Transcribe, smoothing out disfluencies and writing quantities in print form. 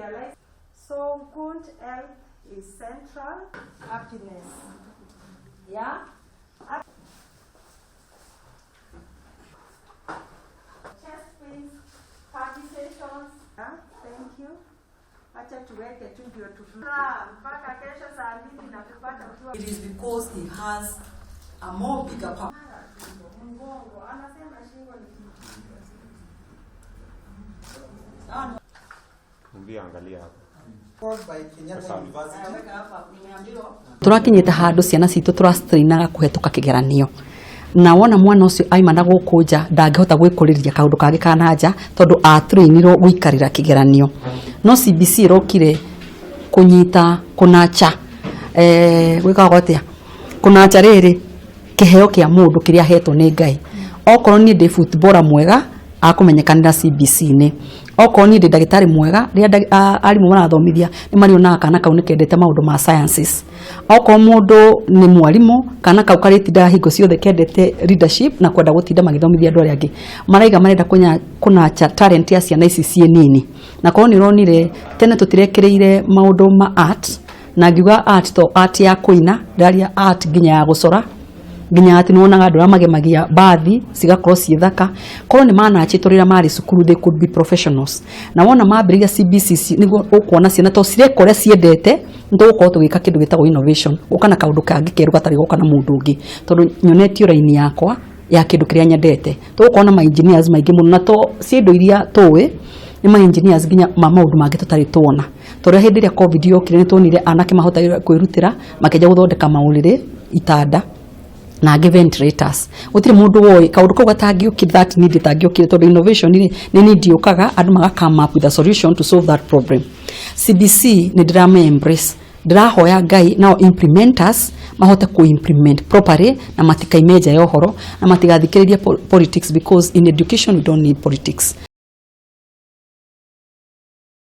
Realize so good health is central happiness. Yeah? Chest pains, palpitations. Yeah, thank you. Acha tuweke tu ndio tu. Mpaka kesho saa 2 na kupata ukiwa It is because he has a more bigger power. Mgongo. Anasema shingo ni Mwambie angalia hapa. By Kenyatta University. Tũrakinyĩte handũ ciana citũ tũrastrainaga kũhetũka kĩgeranio, na wona mwana ũcio aima na gũkũ nja ndangĩhota gwĩkũrĩria kaũndũ kangĩ ka na nja tondũ atrainirwo gũikarĩra kĩgeranio. No CBC ĩrokire kũnyita kũnacha, gwĩkagwo atĩa kũnacha rĩrĩ kĩheo kĩa mũndũ kĩrĩa ahetwo nĩ Ngai. Okorwo niĩ ndĩ footballer mwega, akũmenyekanĩra CBC-inĩ. Okorwo niĩ ndĩ ndagĩtarĩ mwega, rĩrĩa arimũ marathomithia nĩ marionaga kana kau nĩ kendete maũndũ ma sciences. Okorwo mũndũ nĩ mwarimũ, kana kau karĩtindaga hingo ciothe kendete leadership na kwenda gũtinda magĩthomithia andũ arĩa angĩ. Maraiga marenda kũnacha talent ya ciana ici ciĩ nini. Na korwo nĩ ũronire tene tũtirekĩrĩire maũndũ ma art, na ngiuga art to art ya kũina, ndĩraria art nginya ya gũcora, nginya atĩ nĩwonaga andũ arĩa magemagia mbathi cigakorwo ciĩ thaka. Korwo nĩ manachĩtwo rĩrĩa marĩ cukuru, they could be professionals. Na wona mambĩrĩria CBC, nĩguo ũkuona ciana to cireka ũrĩa ciendete. Nĩ tũgũkorwo tũgĩka kĩndũ gĩtagwo innovation, gũka na kaũndũ kangĩ kerũ gatarĩ goka na mũndũ ũngĩ, tondũ nyonetio raini yakwa ya kĩndũ kĩrĩa nyendete. Tũgũkorwo na ma engineers maingĩ mũno, na to ci indo iria tũĩ nĩ ma engineers nginya ma maũndũ mangĩ tũtarĩ tuona. Tondũ hĩndĩ ĩrĩa COVID yokire, nĩ tuonire anake mahota kwĩrutĩra makĩanjia gũthondeka maũrĩrĩ, itanda na angĩ ventilators. Gũtirĩ mũndũ woĩ kaũndũ kau gatangĩũkire, that need ĩtangĩũkire, tondũ innovation rĩ nĩ need yũkaga andũ maga come up with a solution to solve that problem. CBC nĩ ndĩrame embrace. Ndĩrahoya Ngai nao implementers mahote ku implement properly na matikaime nja ya ũhoro na matigathikĩrĩrie politics, because in education we don't need politics.